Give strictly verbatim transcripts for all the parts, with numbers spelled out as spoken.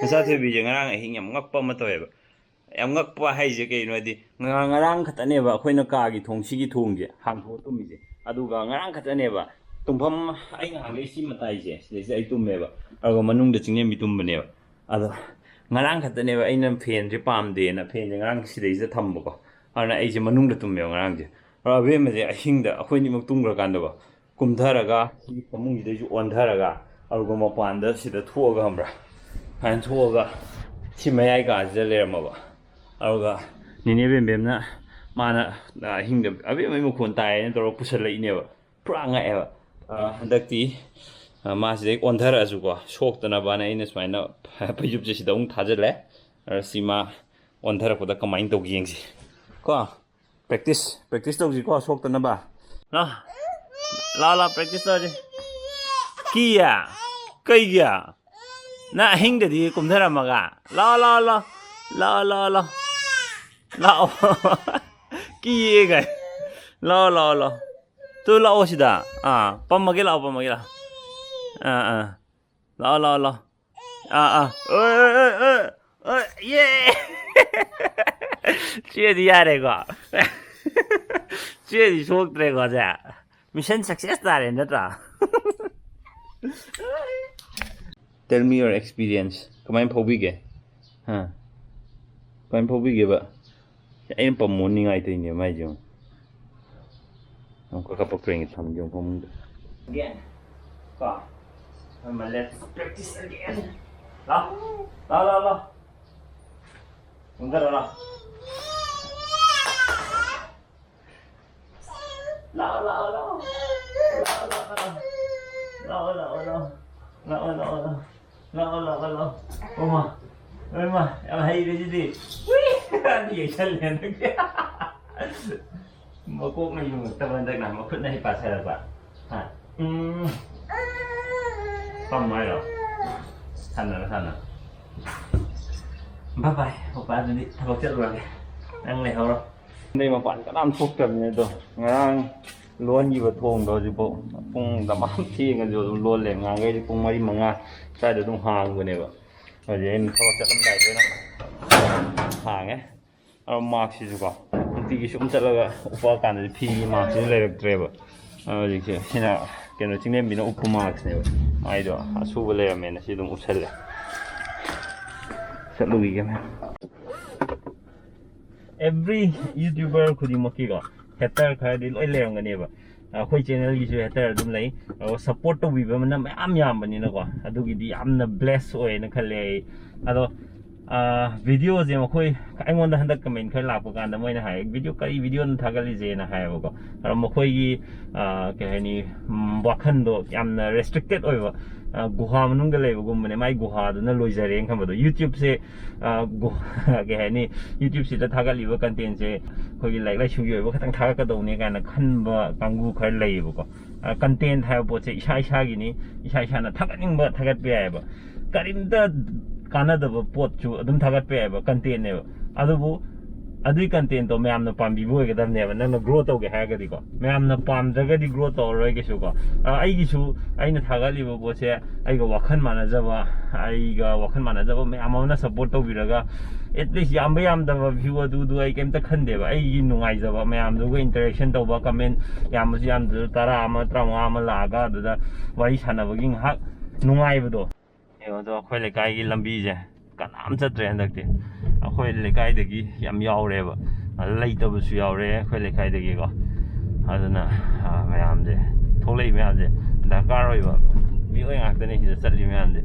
ꯃꯆꯥ ꯊꯣꯏꯕꯤꯁꯦ ꯉꯔꯥꯡ ꯑꯍꯤꯡ ꯌꯥꯝ ꯉꯛꯄ ꯑꯃ ꯇꯧꯋꯦꯕ꯫ ꯌꯥꯝ ꯉꯛꯄ ꯍꯥꯏꯁꯦ ꯀꯩꯅꯣ ꯍꯥꯏꯗꯤ, ꯉꯔꯥꯡ, ꯉꯔꯥꯡ ꯈꯛꯇꯅꯦꯕ ꯑꯩꯈꯣꯏꯅ ꯀꯥꯒꯤ ꯊꯣꯡꯁꯤꯒꯤ ꯊꯣꯡꯁꯦ ꯍꯥꯡꯗꯣꯛꯑ ꯇꯨꯝꯃꯤꯁꯦ꯫ ꯑꯗꯨꯒ ꯉꯔꯥꯡ ꯈꯛꯇꯅꯦꯕ ꯇꯨꯝꯐꯝ, ꯑꯩ ꯅꯍꯥꯟꯈꯩ ꯁꯤ ꯃꯇꯥꯏꯁꯦ ꯁꯤꯗꯩꯁꯤꯗ ꯑꯩ ꯇꯨꯝꯃꯦꯕ꯫ ꯑꯗꯨꯒ ꯃꯅꯨꯡꯗ ꯆꯤꯡꯂꯦꯝꯕꯤ ꯇꯨꯝꯕꯅꯦꯕ꯫ ꯑꯗꯣ ꯉꯔꯥꯡ ꯈꯛꯇꯅꯦꯕ ꯑꯩꯅ ꯐꯦꯟꯁꯦ ꯄꯥꯝꯗꯦꯅ ꯐꯦꯟꯁꯦ ꯉꯔꯥꯡ ꯁꯤꯗꯩꯁꯤꯗ ꯊꯝꯕꯀꯣ꯫ ꯑꯗꯨꯅ ꯑꯩꯁꯦ ꯃꯅꯨꯡꯗ ꯇꯨꯝꯃꯦꯕ ꯉꯔꯥꯡꯁꯦ꯫ ꯑꯗꯣ ꯑꯕꯦꯝꯃꯁꯦ ꯑꯍꯤꯡꯗ ꯑꯩꯈꯣꯏꯅꯤꯃꯛ ꯇꯨꯝꯈ꯭ꯔꯀꯥꯟꯗꯀꯣ, ꯀꯨꯝꯊꯔꯒ ꯁꯤ ꯐꯃꯨꯡꯁꯤꯗꯩꯁꯨ ꯑꯣꯟꯊꯔꯒ, ꯑꯗꯨꯒ ꯃꯄꯥꯟꯗ ꯁꯤꯗ ꯊꯣꯛꯑꯒ, ꯈꯪꯕ꯭ꯔꯥ, ꯁꯨꯃꯥꯏꯅ ꯊꯣꯛꯑꯒ ꯁꯤ ꯃꯌꯥꯏ ꯀꯥꯁꯤꯗ ꯂꯩꯔꯝꯃꯕ꯫ ꯑꯗꯨꯒ ꯅꯦꯅꯦ ꯕꯦꯝꯕꯦꯝꯅ, ꯃꯥꯅ ꯑꯍꯤꯡꯗ ꯑꯕꯦꯝꯃꯩ ꯃꯈꯣꯟ ꯇꯥꯏꯌꯦꯅ ꯇꯧꯔꯒ ꯄꯨꯁꯜꯂꯛꯏꯅꯦꯕ꯫ ꯄꯨꯔꯥ ꯉꯛꯑꯦꯕ꯫ ꯑ, ꯍꯟꯗꯛꯇꯤ, ꯑ, ꯃꯥ ꯁꯤꯗꯩ ꯑꯣꯟꯊꯔꯛꯑꯁꯨꯀꯣ, ꯁꯣꯛꯇꯅꯕꯅ ꯑꯩꯅ ꯁꯨꯃꯥꯏꯅ ꯐꯩꯖꯨꯞꯁꯦ ꯁꯤꯗ ꯑꯃꯨꯛ ꯊꯥꯖꯤꯜꯂꯦ꯫ ꯑꯗ ꯁꯤ ꯃꯥ ꯑꯣꯟꯊꯔꯛꯄꯗ ꯀꯃꯥꯏꯅ ꯇꯧꯒꯦ ꯌꯦꯡꯁꯤ ꯀꯣ꯫ ꯄ꯭ꯔꯦꯛꯇꯤꯁ ꯄ꯭ꯔꯦꯛꯇꯤꯁ ꯇꯧꯁꯤꯀꯣ, ꯁꯣꯛꯇꯅꯕ꯫ ꯂꯥ, ꯂꯥ, ꯂꯥ, ꯄ꯭ꯔꯦꯛꯇꯤꯁ ꯇꯧꯔꯁꯤ꯫ ꯀꯤꯌꯦ? ꯀꯩꯒꯤ? ꯅꯪ ꯑꯍꯤꯡꯗꯗꯤ ꯀꯨꯝꯊꯔꯝꯃꯒ? ꯂꯥꯛꯑꯣ, ꯂꯥꯛꯑꯣ, ꯂꯥꯛꯑꯣ, ꯂꯥꯛꯑꯣ, ꯂꯥꯛꯑꯣ, ꯂꯥꯛꯑꯣ, ꯂꯥꯛꯑꯣ꯫ ꯀꯤꯌꯦ ꯀꯥꯏ꯫ ꯂꯥꯛꯑꯣ, ꯂꯥꯛꯑꯣ, ꯂꯥꯛꯑꯣ꯫ ꯇꯨ ꯂꯥꯛꯑꯣ ꯁꯤꯗ꯫ ꯑꯥ, ꯄꯝꯃꯒꯦ ꯂꯥꯛꯑꯣ, ꯄꯝꯃꯒꯦ ꯂꯥꯛꯑꯣ꯫ ꯑꯥ, ꯑꯥ꯫ ꯂꯥꯛꯑꯣ, ꯂꯥꯛꯑꯣ, ꯂꯥꯛꯑꯣ꯫ ꯑꯥ, ꯑꯥ꯫ ꯑꯣꯏ, ꯑꯣꯏ, ꯑꯣꯏ, ꯑꯣꯏ, ꯑꯣꯏ, ꯌꯦ! ꯁꯤꯗꯤ ꯌꯥꯔꯦꯀꯣ꯫ ꯁꯤꯗꯤ ꯁꯣꯛꯇ꯭ꯔꯦꯀꯣ ꯁꯦ꯫ ꯃꯤꯁꯟ ꯁꯛꯁꯦꯁ ꯇꯥꯔꯦ ꯅꯠꯇ꯭ꯔꯥ? Tell me your experience. ꯀꯃꯥꯏꯅ ꯐꯥꯎꯕꯤꯒꯦ? ꯍꯥ? ꯀꯃꯥꯏꯅ ꯐꯥꯎꯕꯤꯒꯦꯕ? ꯑꯩꯅ ꯄꯝꯃꯣ ꯅꯤꯡꯉꯥꯏ ꯇꯧꯔꯤꯅꯦ ꯃꯥꯏꯁꯦ ꯌꯦꯡꯉꯣ꯫ ꯑꯃꯨꯛꯀ ꯀꯞꯄꯛꯇꯣꯏꯅꯦ, ꯊꯝꯒꯦ ꯌꯦꯡꯉꯣ ꯐꯃꯨꯡꯗ꯫ Again. ꯀꯣ? Let's practice again. ꯂꯥꯎ꯫ ꯂꯥꯎ, ꯂꯥꯎ, ꯂꯥꯎ꯫ ꯀꯨꯝꯊꯔꯣ, ꯂꯥꯎ꯫ ꯂꯥꯛꯑꯣ, ꯂꯥꯛꯑꯣ, ꯂꯥꯛꯑꯣ꯫ ꯂꯥꯛꯑꯣ, ꯂꯥꯛꯑꯣ, ꯂꯥꯛꯑꯣ꯫ ꯂꯥꯛꯑꯣ, ꯂꯥꯛꯑꯣ, ꯂꯥꯛꯑꯣ꯫ ꯂꯥꯛꯑꯣ, ꯂꯥꯛꯑꯣ, ꯂꯥꯛꯑꯣ꯫ ꯑꯣꯃꯥ, ꯑꯣꯃꯥ, ꯌꯥꯝ ꯍꯩꯔꯦ ꯁꯤꯗꯤ꯫ ꯎꯏ, ꯑꯅꯤ ꯌꯩꯁꯜꯂꯦ ꯍꯟꯗꯛꯇꯤ꯫ ꯃꯀꯣꯛꯅ ꯌꯨꯡꯉꯛꯇꯕ ꯍꯟꯗꯛꯅ, ꯃꯈꯨꯠꯅ ꯍꯦꯛ ꯄꯥꯏꯁꯜꯂꯛꯄ꯫ ꯍꯥ? ꯎꯝ꯫ ꯄꯝꯃꯣ ꯍꯥꯏꯔꯣ? ꯁꯥꯟꯅꯔꯣ, ꯁꯥꯟꯅꯔꯣ꯫ Bye bye, ꯑꯣꯄꯥ, ꯑꯗꯨꯗꯤ ꯊꯕꯛ ꯆꯠꯂꯨꯔꯒꯦ꯫ ꯅꯪ ꯂꯩꯍꯧꯔꯣ꯫ ꯑꯗꯩ ꯃꯄꯥꯟ ꯀꯅꯥꯝ ꯊꯣꯛꯇ꯭ꯔꯕꯅꯤꯅ ꯑꯗꯣ, ꯉꯔꯥꯡ ꯂꯣꯟꯈꯤꯕ ꯊꯣꯡꯗꯣ ꯍꯧꯖꯤꯛꯐꯥꯎ ꯄꯨꯡ ꯗꯃꯥꯝ ꯊꯦꯡꯉꯁꯨ ꯑꯗꯨꯝ ꯂꯣꯜꯂꯦ꯫ ꯉꯔꯥꯡꯈꯩꯗꯤ ꯄꯨꯡ ꯃꯔꯤ ꯃꯉꯥ ꯁ꯭ꯋꯥꯏꯗ ꯑꯗꯨꯝ ꯍꯥꯡꯕꯅꯦꯕ꯫ ꯍꯧꯖꯤꯛ ꯑꯩꯅ ꯊꯕꯛ ꯆꯠꯂꯝꯗꯥꯏꯗ ꯑꯣꯏꯅ ꯍꯥꯡꯉꯦ꯫ ꯑꯗꯣ ꯃꯥꯛꯁꯤꯁꯨꯀꯣ, ꯅꯨꯡꯇꯤꯒꯤ ꯁꯨꯝ ꯆꯠꯂꯒ ꯎꯞꯄꯛꯑꯀꯥꯟꯗꯗꯤ ꯐꯤꯒꯤ ꯃꯥꯛꯁꯤꯁꯨ ꯂꯩꯔꯛꯇ꯭ꯔꯦꯕ꯫ ꯑꯗꯣ ꯍꯧꯖꯤꯛꯁꯦ ꯁꯤꯅ ꯀꯩꯅꯣ, ꯆꯤꯡꯂꯦꯝꯕꯤꯅ ꯎꯞꯄ ꯃꯥꯛꯁꯅꯦꯕ꯫ ꯃꯥꯏꯗꯣ ꯑꯁꯨꯕ ꯂꯩꯔꯝꯃꯦꯅ ꯁꯤ ꯑꯗꯨꯝ ꯎꯞꯁꯜꯂꯦ꯫ ꯆꯠꯂꯨꯈꯤꯒꯦ ꯃꯌꯥꯝ꯫ Every YouTuber ꯈꯨꯗꯤꯡꯃꯛꯀꯤꯀꯣ, ꯍꯦꯇꯔ ꯈꯔꯗꯤ ꯂꯣꯏ ꯂꯩꯔꯝꯒꯅꯦꯕ꯫ ꯑꯩꯈꯣꯏ ꯆꯦꯅꯦꯜꯒꯤꯁꯨ ꯍꯦꯇꯔ ꯑꯗꯨꯝ ꯂꯩ꯫ ꯑꯗꯣ ꯁꯞꯄꯣꯔꯠ ꯇꯧꯕꯤꯕꯅ ꯃꯌꯥꯝ ꯌꯥꯝꯕꯅꯤꯅꯀꯣ, ꯑꯗꯨꯒꯤꯗꯤ ꯌꯥꯝꯅ ꯕ꯭ꯂꯦꯁ ꯑꯣꯏꯌꯦꯅ ꯈꯜꯂꯦ ꯑꯩ꯫ ꯑꯗꯣ ꯚꯤꯗꯤꯑꯣꯁꯦ ꯃꯈꯣꯏ, ꯑꯩꯉꯣꯟꯗ ꯍꯟꯗꯛ ꯀꯃꯦꯟ ꯈꯔ ꯂꯥꯛꯄ ꯀꯥꯟꯗ ꯃꯣꯏꯅ ꯍꯥꯏ, "ꯚꯤꯗꯤꯑꯣ ꯀꯔꯤ ꯚꯤꯗꯤꯑꯣꯅ ꯊꯥꯒꯠꯂꯤꯁꯦꯅ?" ꯍꯥꯏꯌꯦꯕꯀꯣ꯫ ꯑꯗꯣ ꯃꯈꯣꯏꯒꯤ, ꯑ, ꯀꯩ ꯍꯥꯏꯅꯤ, ꯎꯝ, ꯋꯥꯈꯟꯗꯣ ꯌꯥꯝꯅ ꯔꯦꯁꯇ꯭ꯔꯤꯛꯇꯦꯠ ꯑꯣꯏꯕ, ꯑ, ꯒꯨꯍꯥ ꯃꯅꯨꯡꯗ ꯂꯩꯕꯒꯨꯝꯕꯅꯦ꯫ ꯃꯥꯏ ꯒꯨꯍꯥꯗꯨꯅ ꯂꯣꯏꯖꯔꯦꯅ ꯈꯟꯕꯗꯣ꯫ YouTubeꯁꯦ, ꯑ, ꯒꯨ-, ꯀꯩ ꯍꯥꯏꯅꯤ, YouTubeꯁꯤꯗ ꯊꯥꯒꯠꯂꯤꯕ ꯀꯟꯇꯦꯟꯁꯦ ꯑꯩꯈꯣꯏꯒꯤ ꯂꯥꯏꯔꯤꯛ ꯂꯥꯏꯁꯨꯒꯤ ꯑꯣꯏꯕ ꯈꯛꯇꯪ ꯊꯥꯒꯠꯀꯗꯧꯅꯦ ꯀꯥꯏꯅ ꯈꯟꯕ ꯀꯥꯡꯕꯨ ꯈꯔ ꯂꯩꯌꯦꯕꯀꯣ꯫ ꯀꯟꯇꯦꯟ ꯍꯥꯏꯕ ꯄꯣꯠꯁꯦ ꯏꯁꯥ ꯏꯁꯥꯒꯤꯅꯤ, ꯏꯁꯥ ꯏꯁꯥꯅ ꯊꯥꯒꯠꯅꯤꯡꯕ ꯊꯥꯒꯠꯄ ꯌꯥꯏꯑꯕ꯫ ꯀꯔꯤꯝꯇ ꯀꯥꯟꯅꯗꯕ ꯄꯣꯠꯁꯨ ꯑꯗꯨꯝ ꯊꯥꯒꯠꯄ ꯌꯥꯏꯑꯕ, ꯀꯟꯇꯦꯟꯅꯦꯕ꯫ ꯑꯗꯨꯕꯨ ꯑꯗꯨꯒꯤ ꯀꯟꯇꯦꯟꯇꯣ ꯃꯌꯥꯝꯅ ꯄꯥꯝꯕꯤꯕ ꯑꯣꯏꯒꯗꯕꯅꯦꯕ, ꯅꯪꯅ ꯒ꯭ꯔꯣ ꯇꯧꯒꯦ ꯍꯥꯏꯔꯒꯗꯤꯀꯣ꯫ ꯃꯌꯥꯝꯅ ꯄꯥꯝꯗ꯭ꯔꯒꯗꯤ ꯒ꯭ꯔꯣ ꯇꯧꯔꯔꯣꯏ ꯀꯩꯁꯨꯀꯣ꯫ ꯑ, ꯑꯩꯒꯤꯁꯨ, ꯑꯩꯅ ꯊꯥꯒꯠꯂꯤꯕ ꯄꯣꯠꯁꯦ ꯑꯩꯒ ꯋꯥꯈꯜ ꯃꯥꯟꯅꯖꯕ, ꯑꯩꯒ ꯋꯥꯈꯜ ꯃꯥꯟꯅꯖꯕ ꯃꯌꯥꯝ ꯑꯃꯅ ꯁꯞꯄꯣꯔꯠ ꯇꯧꯕꯤꯔꯒ, at least ꯌꯥꯝꯕ ꯌꯥꯝꯗꯕ ꯚ꯭ꯌꯨ ꯑꯗꯨꯗꯨ ꯑꯩ ꯀꯩꯝꯇ ꯈꯟꯗꯦꯕ꯫ ꯑꯩꯒꯤ ꯅꯨꯡꯉꯥꯏꯖꯕ ꯃꯌꯥꯝꯗꯨꯒ ꯏꯟꯇꯔꯦꯛꯁꯟ ꯇꯧꯕ, ꯀꯃꯦꯟ ꯌꯥꯝꯕꯁꯨ ꯌꯥꯝꯗ꯭ꯔꯁꯨ ꯇꯔꯥ ꯑꯃ, ꯇꯔꯥꯃꯉꯥ ꯑꯃ ꯂꯥꯛꯑꯒ ꯑꯗꯨꯗ ꯋꯥꯔꯤ ꯁꯥꯟꯅꯕꯒꯤ ꯉꯥꯏꯍꯥꯛ ꯅꯨꯡꯉꯥꯏꯕꯗꯣ꯫ ꯌꯦꯡꯉꯣ ꯑꯗꯣ, ꯑꯩꯈꯣꯏ ꯂꯩꯀꯥꯏꯒꯤ ꯂꯝꯕꯤꯁꯦ ꯀꯅꯥꯝ ꯆꯠꯇ꯭ꯔꯦ ꯍꯟꯗꯛꯇꯤ꯫ ꯑꯩꯈꯣꯏ ꯂꯩꯀꯥꯏꯗꯒꯤ ꯌꯥꯝ ꯌꯥꯎꯔꯦꯕ, ꯂꯩꯇꯕꯁꯨ ꯌꯥꯎꯔꯦ ꯑꯩꯈꯣꯏ ꯂꯩꯀꯥꯏꯗꯒꯤꯀꯣ꯫ ꯑꯗꯨꯅ, ꯑ, ꯃꯌꯥꯝꯁꯦ, ꯊꯣꯛꯂꯛꯏ ꯃꯌꯥꯝꯁꯦ ꯗꯔꯀꯥꯔ ꯑꯣꯏꯕ ꯃꯤꯑꯣꯏ ꯉꯥꯛꯇꯅꯦ ꯁꯤꯗ ꯆꯠꯂꯤ ꯃꯌꯥꯝꯁꯦ꯫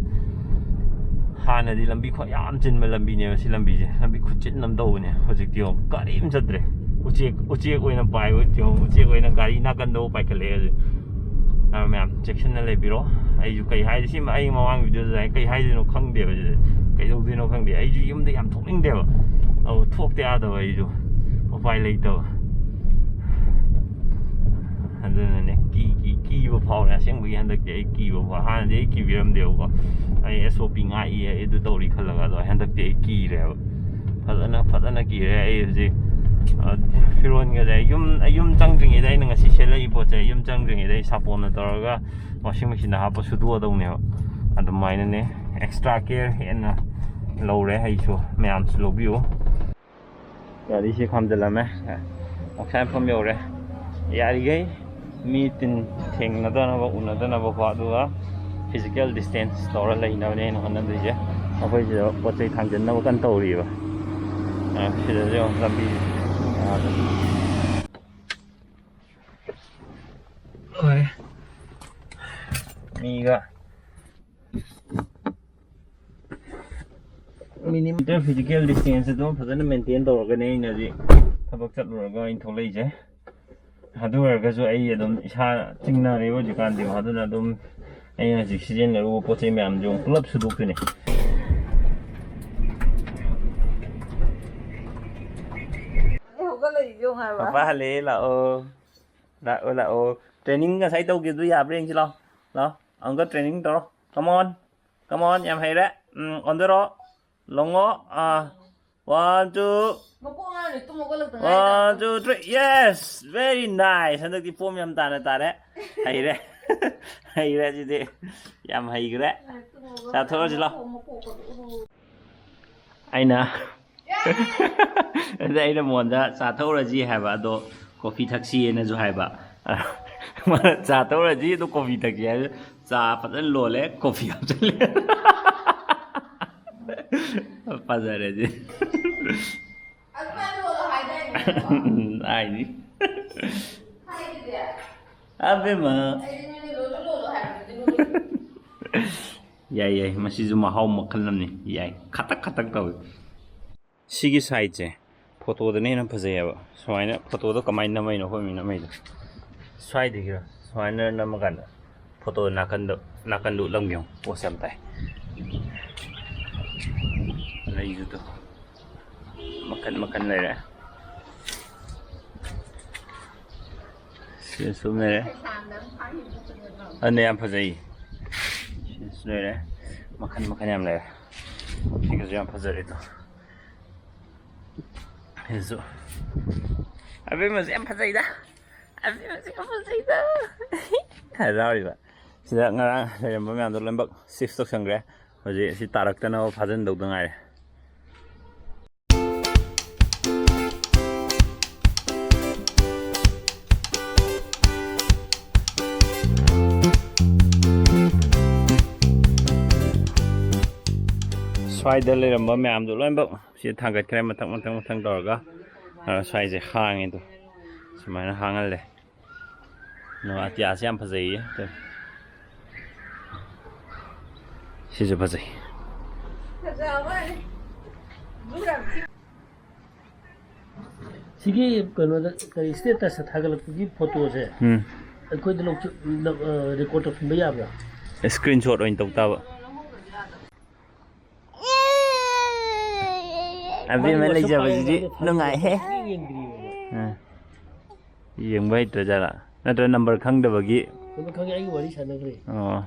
ꯍꯥꯟꯅꯗꯤ ꯂꯝꯕꯤ ꯈ꯭ꯋꯥꯏ ꯌꯥꯝ ꯆꯤꯟꯕ ꯂꯝꯕꯤꯅꯦꯕ ꯁꯤ ꯂꯝꯕꯤꯁꯦ, ꯂꯝꯕꯤ ꯈꯨꯆꯤꯟ ꯑꯃ ꯇꯧꯕꯅꯦ꯫ ꯍꯧꯖꯤꯛꯇꯤ ꯌꯦꯡꯉꯣ, ꯀꯔꯤꯝ ꯆꯠꯇ꯭ꯔꯦ꯫ ꯎꯆꯦꯛ, ꯎꯆꯦꯛ ꯑꯣꯏꯅ ꯄꯥꯏꯕ, ꯌꯦꯡꯉꯣ, ꯎꯆꯦꯛ ꯑꯣꯏꯅ ꯒꯥꯔꯤ ꯅꯥꯀꯟꯗ ꯄꯥꯏꯈꯠꯂꯛꯑꯦ ꯍꯧꯖꯤꯛ꯫ ꯑ, ꯃꯌꯥꯝ ꯆꯦꯛꯁꯤꯟꯅ ꯂꯩꯕꯤꯔꯣ꯫ ꯑꯩꯁꯨ ꯀꯩ ꯍꯥꯏ-, ꯁꯤ ꯑꯩ ꯃꯃꯥꯡ ꯚꯤꯗꯤꯑꯣꯗ ꯍꯥꯏ-, ꯀꯩ ꯍꯥꯏꯗꯣꯏꯅꯣ ꯈꯪꯗꯦꯕ ꯁꯤꯗ꯫ ꯀꯩꯗꯧꯗꯣꯏꯅꯣ ꯈꯪꯗꯦ꯫ ꯑꯩꯁꯨ ꯌꯨꯝꯗ ꯌꯥꯝ ꯊꯣꯛꯅꯤꯡꯗꯦꯕ꯫ ꯑꯗꯨ ꯊꯣꯛꯇ ꯌꯥꯗꯕ ꯑꯩꯁꯨ꯫ ꯎꯄꯥꯏ ꯂꯩꯇꯕ꯫ ꯑꯗꯨꯅꯅꯦ, ꯀꯤ-, ꯀꯤ-, ꯀꯤꯕ ꯐꯥꯎꯔꯦ꯫ ꯑꯁꯦꯡꯕꯒꯤ ꯍꯟꯗꯛꯇꯤ ꯑꯩ ꯀꯤꯕ ꯐꯥꯎꯔꯦ꯫ ꯍꯥꯟꯅꯗꯤ ꯑꯩ ꯀꯤꯕꯤꯔꯝꯗꯦꯕꯀꯣ꯫ ꯑꯩ S O P ꯉꯥꯛꯏ, ꯑꯩ ꯑꯗꯨ ꯇꯧꯔꯤ ꯈꯜꯂꯒ, ꯑꯗꯣ ꯍꯟꯗꯛꯇꯤ ꯑꯩ ꯀꯤꯔꯦꯕ꯫ ꯐꯖꯅ, ꯐꯖꯅ ꯀꯤꯔꯦ꯫ ꯑꯩ ꯍꯧꯖꯤꯛ, ꯑ, ꯐꯤꯔꯣꯟꯒꯁꯦ ꯌꯨꯝ, ꯑꯩ ꯌꯨꯝ ꯆꯪꯗ꯭ꯔꯤꯉꯩꯗ, ꯑꯩꯅ ꯉꯁꯤ ꯁꯦꯠꯂꯛꯏ ꯄꯣꯠꯁꯦ ꯌꯨꯝ ꯆꯪꯗ꯭ꯔꯤꯉꯩꯗ ꯑꯩ ꯁꯥꯄꯣꯟꯅ ꯇꯧꯔꯒ washing machineꯗ ꯍꯥꯞꯄ ꯁꯨꯗꯣꯛꯑꯗꯧꯅꯦꯕ꯫ ꯑꯗꯨꯃꯥꯏꯅꯅꯦ꯫ ꯑꯦꯛꯁꯇ꯭ꯔꯥ ꯀꯦꯌꯔ ꯍꯦꯟꯅ ꯂꯧꯔꯦ꯫ ꯑꯩꯁꯨ, ꯃꯌꯥꯝꯁꯨ ꯂꯧꯕꯤꯌꯨ꯫ ꯒꯥꯔꯤꯁꯤ ꯈꯥꯝꯖꯤꯜꯂꯝꯃꯦ꯫ ꯃꯈꯥ ꯃꯐꯝ ꯌꯧꯔꯦ꯫ ꯌꯥꯔꯤꯈꯩ ꯃꯤ ꯇꯤꯟ ꯊꯦꯡꯅꯗꯅꯕ, ꯎꯅꯗꯅꯕꯀꯣ, ꯑꯗꯨꯒ ꯐꯤꯖꯤꯀꯦꯜ ꯗꯤꯁꯇꯦꯟꯁ ꯇꯧꯔ ꯂꯩꯅꯕꯅꯦ ꯑꯩꯅ ꯍꯣꯠꯅꯗꯣꯏꯁꯦ꯫ ꯑꯩꯈꯣꯏ ꯁꯤꯗ ꯄꯣꯠ ꯆꯩ ꯊꯥꯡꯖꯤꯟꯅꯕ ꯀꯟꯅ ꯇꯧꯔꯤꯕ꯫ ꯑ, ꯁꯤꯗꯁꯨ ꯌꯦꯡꯉꯣ, ꯂꯝꯕꯤ꯫ ꯑ, ꯍꯣꯏ꯫ ꯃꯤꯒ ꯃꯤꯅꯤꯃꯝ ꯐꯤꯖꯤꯀꯦꯜ ꯗꯤꯁꯇꯦꯟꯁ ꯑꯗꯨꯝ ꯐꯖꯅ ꯃꯦꯟꯇꯦꯟ ꯇꯧꯔꯒꯅꯦ ꯑꯩꯅ ꯍꯧꯖꯤꯛ ꯊꯕꯛ ꯆꯠꯂꯨꯔꯒ ꯑꯩꯅ ꯊꯣꯛꯂꯛꯏꯁꯦ꯫ ꯑꯗꯨ ꯑꯣꯏꯔꯒꯁꯨ ꯑꯩ ꯑꯗꯨꯝ ꯏꯁꯥ ꯆꯤꯡꯅꯔꯦꯕ ꯍꯧꯖꯤꯛꯀꯥꯟꯗꯤꯀꯣ꯫ ꯑꯗꯨꯅ ꯑꯗꯨꯝ ꯑꯩꯅ ꯍꯧꯖꯤꯛ ꯁꯤꯖꯤꯟꯅꯔꯨꯕ ꯄꯣꯠ ꯆꯩ ꯃꯌꯥꯝꯁꯦ ꯑꯃꯨꯛ ꯄꯨꯂꯞ ꯁꯨꯗꯣꯛꯇꯣꯏꯅꯦ꯫ ꯑꯩ ꯍꯧꯒꯠꯂꯛꯏꯁꯦ ꯌꯦꯡꯉꯨ ꯍꯥꯏꯕ꯫ ꯄꯄꯥ ꯍꯜꯂꯛꯑꯦ, ꯂꯥꯛꯑꯣ꯫ ꯂꯥꯛꯑꯣ, ꯂꯥꯛꯑꯣ꯫ ꯇ꯭ꯔꯦꯅꯤꯡ ꯉꯁꯥꯏ ꯇꯧꯈꯤꯕꯗꯨ ꯌꯥꯕ꯭ꯔꯥ ꯌꯦꯡꯁꯤ ꯂꯥꯛꯑꯣ꯫ ꯂꯥꯛꯑꯣ꯫ ꯑꯃꯨꯛꯀ ꯇ꯭ꯔꯦꯅꯤꯡ ꯇꯧꯔꯣ꯫ Come on. Come on. ꯌꯥꯝ ꯍꯩꯔꯦ꯫ ꯎꯝ, ꯑꯣꯟꯊꯣꯔꯛꯑꯣ꯫ ꯂꯣꯡꯉꯣ꯫ ꯑꯥ꯫ One, two꯫ ꯃꯀꯣꯛ ꯉꯥꯎꯔꯦ, ꯇꯨꯝ ꯍꯧꯒꯠꯂꯛꯇ ꯉꯥꯏꯔꯤ꯫ One, two, three. Yes! Very nice. ꯍꯟꯗꯛꯇꯤ ꯐꯣꯝ ꯌꯥꯝ ꯇꯥꯅ ꯇꯥꯔꯦ꯫ ꯍꯩꯔꯦ꯫ ꯍꯩꯔꯦ ꯁꯤꯗꯤ꯫ ꯌꯥꯝ ꯍꯩꯈ꯭ꯔꯦ꯫ ꯇꯨꯝ ꯍꯧꯒꯠꯂꯛꯇ ꯆꯥꯊꯣꯛꯑꯁꯤ ꯂꯥꯎ꯫ ꯃꯀꯣꯛ, ꯃꯀꯣꯛ, ꯃꯀꯣꯛ꯫ ꯑꯩꯅ ꯑꯗ ꯑꯩꯅ ꯃꯉꯣꯟꯗ ꯆꯥ ꯊꯛꯎꯔꯁꯤ ꯍꯥꯏꯕ, ꯑꯗꯣ ꯀꯣꯐꯤ ꯊꯛꯁꯤꯅꯁꯨ ꯍꯥꯏꯕ꯫ ꯃꯥꯅ ꯆꯥ ꯊꯛꯎꯔꯁꯤ ꯑꯗꯣ ꯀꯣꯐꯤ ꯊꯛꯁꯤ ꯍꯥꯏꯕ꯫ ꯆꯥ ꯐꯖꯅ ꯂꯣꯜꯂꯦ, ꯀꯣꯐꯤ ꯍꯥꯞꯆꯜꯂꯦ꯫ ꯐꯖꯔꯦ ꯁꯤ꯫ ꯑꯗꯨꯃꯥꯏꯅ ꯂꯣꯜꯂꯣ ꯍꯥꯏꯗꯥꯏꯅꯦ? ꯎꯝ, ꯍꯥꯏꯅꯤ꯫ ꯍꯥꯏꯗꯨꯗꯤ꯫ ꯑꯕꯦꯝꯃ꯫ ꯑꯩꯗꯤ ꯅꯣꯏꯅ ꯂꯣꯜꯂꯣ ꯂꯣꯜꯂꯣ ꯍꯥꯏꯕꯗꯨꯗꯤ ꯂꯣꯜꯂꯣ꯫ ꯌꯥꯏ, ꯌꯥꯏ, ꯃꯁꯤꯁꯨ ꯃꯍꯥꯎ ꯃꯈꯜ ꯑꯃꯅꯤ꯫ ꯌꯥꯏ, ꯈꯇꯛ ꯈꯇꯛ ꯇꯧꯏ꯫ ꯁꯤꯒꯤ ꯁꯥꯏꯠꯁꯦ ꯐꯣꯇꯣꯗꯅ ꯍꯦꯟꯅ ꯐꯖꯩꯌꯦꯕ꯫ ꯁꯨꯃꯥꯏꯅ ꯐꯣꯇꯣꯗꯣ ꯀꯃꯥꯏꯅ ꯅꯝꯃꯛꯏꯅꯣ ꯑꯩꯈꯣꯏ ꯃꯤ ꯅꯝꯃꯛꯏꯗꯣ? ꯁ꯭ꯋꯥꯏꯗꯒꯤꯔ? ꯁꯨꯃꯥꯏꯅ ꯅꯝꯃꯀꯥꯟꯗ ꯐꯣꯇꯣ ꯅꯥꯀꯟꯗ, ꯅꯥꯀꯟꯗ ꯎꯠꯂꯝꯒꯦ ꯌꯦꯡꯉꯣ꯫ ꯄꯣꯁ ꯌꯥꯝ ꯇꯥꯏ꯫ ꯂꯩꯁꯨ ꯇꯧ꯫ ꯃꯈꯟ ꯃꯈꯟ ꯂꯩꯔꯦ꯫ ꯁꯤ ꯁꯨꯝ ꯂꯩꯔꯦ꯫ ꯑꯗꯨꯅ ꯌꯥꯝ ꯐꯖꯩ꯫ ꯁꯤꯁꯨ ꯂꯩꯔꯦ꯫ ꯃꯈꯟ ꯃꯈꯟ ꯌꯥꯝ ꯂꯩꯔꯦ꯫ ꯁꯤꯒꯁꯨ ꯌꯥꯝ ꯐꯖꯔꯦ ꯑꯗꯣ꯫ ꯁꯤꯁꯨ꯫ ꯑꯕꯦꯝꯃꯁꯦ ꯌꯥꯝ ꯐꯖꯩꯗ꯫ ꯑꯕꯦꯝꯃꯁꯦ ꯌꯥꯝ ꯐꯖꯩꯗ꯫ ꯍꯔꯥꯎꯔꯤꯕ꯫ ꯁꯤꯗ ꯉꯔꯥꯡ ꯂꯩꯔꯝꯕ ꯃꯌꯥꯝꯗꯣ ꯂꯣꯏꯅꯃꯛ shift ꯇꯧꯁꯟꯈ꯭ꯔꯦ꯫ ꯍꯧꯖꯤꯛ ꯁꯤ ꯇꯥꯔꯛꯇꯅꯕ ꯐꯥꯖꯤꯟꯗꯧꯗ ꯉꯥꯏꯔꯦ꯫ ꯁ꯭ꯋꯥꯏꯗ ꯂꯩꯔꯝꯕ ꯃꯌꯥꯝꯗꯣ ꯂꯣꯏꯅꯃꯛ ꯁꯤ ꯊꯥꯡꯒꯠꯈ꯭ꯔꯦ, ꯃꯊꯪ ꯃꯊꯪ ꯃꯊꯪ ꯇꯧꯔꯒ꯫ ꯑꯗꯨꯅ ꯁ꯭ꯋꯥꯏꯁꯦ ꯍꯥꯡꯉꯦ ꯑꯗꯣ, ꯁꯨꯃꯥꯏꯅ ꯍꯥꯡꯍꯜꯂꯦ꯫ ꯑꯗꯣ ꯑꯇꯤꯌꯥꯁꯦ ꯌꯥꯝ ꯐꯖꯩꯌꯦ꯫ ꯁꯤꯁꯨ ꯐꯖꯩ꯫ ꯐꯖꯕ ꯋꯥꯅꯤ꯫ ꯁꯤꯒꯤ ꯀꯩꯅꯣꯗ, ꯀꯔꯤ, status ꯊꯥꯒꯠꯂꯛꯄꯒꯤ ꯐꯣꯇꯣꯁꯦ, ꯎꯝ꯫ ꯑꯩꯈꯣꯏꯗ ꯂꯧꯊꯣꯛ-, ꯅ-, ꯑ, record ꯇꯧꯁꯤꯟꯕ ꯌꯥꯕ꯭ꯔꯥ? Screenshot ꯑꯣꯏꯅ ꯇꯧ ꯇꯥꯕ꯫ ꯑꯕꯦꯝꯃ ꯃꯥꯒꯤ ꯋꯥꯁꯔꯨꯝ ꯂꯩꯖꯕꯁꯤꯗꯤ ꯄꯥꯏꯔꯒ ꯅꯨꯡꯉꯥꯏꯍꯦ꯫ ꯌꯦꯡꯗ꯭ꯔꯤꯕꯅꯦ꯫ ꯑꯥ꯫ ꯌꯦꯡꯕ ꯍꯩꯇ꯭ꯔꯖꯥꯠꯂꯥ? ꯅꯠꯇ꯭ꯔ number ꯈꯪꯗꯕꯒꯤ? ꯑꯗꯨ ꯈꯪꯉꯦ, ꯑꯩꯒꯤ ꯋꯥꯔꯤ ꯁꯥꯟꯅꯈ꯭ꯔꯦ꯫ ꯑꯣ꯫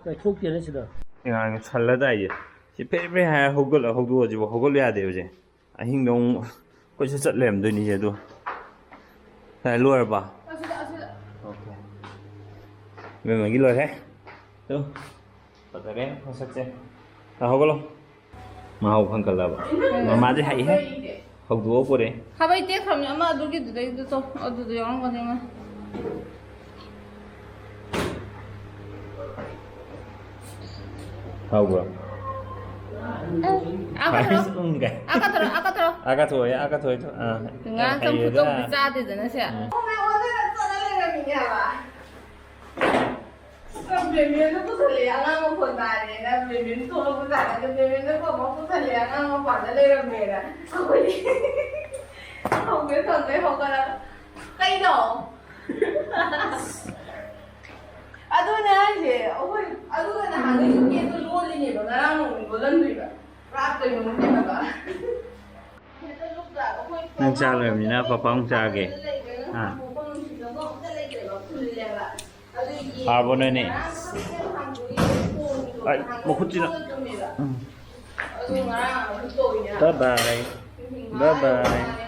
ꯀꯥꯏ ꯊꯣꯛꯇꯦꯅꯦ ꯁꯤꯗ꯫ ꯉꯥꯏꯈꯣ, ꯁꯜꯂ ꯇꯥꯏꯁꯦ꯫ ꯁꯤ ꯐꯦ ꯐꯦ ꯍꯥꯏꯔ ꯍꯧꯒꯠꯂ, ꯍꯧꯗꯣꯛꯑꯁꯤꯕꯨ ꯍꯧꯒꯠꯂꯨ ꯌꯥꯗꯦꯕ ꯁꯦ꯫ ꯑꯍꯤꯡꯗ ꯑꯃꯨꯛ ꯀꯣꯏꯆꯠ ꯆꯠ ꯂꯩꯔꯝꯗꯣꯏꯅꯤꯁꯦ ꯑꯗꯨ꯫ ꯁꯥꯏ ꯂꯣꯏꯔꯕ? ꯑꯁꯤꯗ, ꯑꯁꯤꯗ꯫ Okay꯫ ꯏꯕꯦꯝꯃꯒꯤ ꯂꯣꯏꯔꯦ꯫ ꯇꯨ꯫ ꯐꯖꯔꯦ ꯃꯁꯛꯁꯦ꯫ ꯑ, ꯍꯧꯒꯠꯂꯣ꯫ ꯃꯍꯥꯎ ꯈꯪꯒꯠꯂꯕ꯫ ꯎꯝ꯫ ꯃꯃꯥꯗꯤ ꯍꯩꯍꯦ꯫ ꯍꯧꯗꯣꯛꯑ ꯄꯨꯔꯛꯑꯦ꯫ ꯈꯥꯕꯩ ꯇꯦꯛꯈ꯭ꯔꯕꯅꯤ ꯑꯃ ꯑꯗꯨꯒꯤꯗꯨꯗꯩꯗꯨ ꯇꯣ-, ꯑꯗꯨꯗꯣ ꯌꯥꯎꯔꯝꯒꯅꯤ ꯑꯃ꯫ ꯍꯥꯎꯕ꯭ꯔꯣ? ꯑꯥ ꯀꯊꯔꯣ꯫ ꯎꯝ, ꯀꯥꯏ꯫ ꯑꯥ ꯀꯊꯔꯣ, ꯑꯥ ꯀꯊꯔꯣ꯫ ꯑꯥ ꯀꯊꯣꯛꯑꯦ, ꯑꯥ ꯀꯊꯣꯛꯑꯦ꯫ ꯑꯥ, ꯉꯥ ꯌꯥꯝ ꯆꯝꯐꯨꯠ ꯍꯩꯌꯦꯗ꯫ ꯇꯧꯕꯗꯤ ꯆꯥꯗꯦꯗꯅ ꯁꯦ꯫ ꯎꯝ꯫ ꯕꯦꯃꯦꯟꯗꯣ ꯄꯨꯁꯜꯂꯛꯑꯦ, ꯑꯉꯥꯡ ꯃꯈꯣꯟ ꯇꯥꯔꯦꯅ ꯕꯦꯃꯦꯟ ꯊꯣꯛꯂꯛꯄ ꯀꯥꯟꯗ ꯕꯦꯃꯦꯟꯗꯣ ꯀꯣꯛ ꯄꯨꯁꯜꯂꯛꯑꯦ, ꯑꯉꯥꯡ ꯃꯄꯥꯟꯗ ꯂꯩꯔꯝꯃꯦꯅ꯫ ꯑꯩꯈꯣꯏꯗꯤ ꯈꯪꯗꯦ, ꯈꯪꯗꯦ, ꯍꯧꯒꯠꯂꯒ, "ꯀꯩꯅꯣ?" ꯑꯗꯨꯅꯦ ꯍꯥꯏꯁꯦ, ꯑꯩꯈꯣꯏ ꯑꯗꯨꯒ ꯅꯍꯥꯟꯒꯩꯁꯨ gate ꯇꯣ ꯂꯣꯜꯂꯤꯅꯦꯕ, ꯉꯔꯥꯡ ꯅꯣꯡꯃꯩ ꯂꯣꯜꯂꯝꯗ꯭ꯔꯤꯕ꯫ ꯄꯨꯔꯥ ꯀꯩꯅꯣꯝꯅꯦ ꯍꯥꯏꯕ꯫ ꯅꯪ ꯆꯥ ꯂꯣꯏꯔꯕꯅꯤꯅ ꯄꯄꯥ ꯑꯃꯨꯛ ꯆꯥꯒꯦ꯫ ꯍꯥ? ꯍꯥꯎꯔꯕꯣ ꯅꯣꯏꯅꯦ? ꯑꯩ ꯃꯈꯨꯠꯁꯤꯅ꯫ ꯎꯝ꯫ Bye bye꯫ Bye bye꯫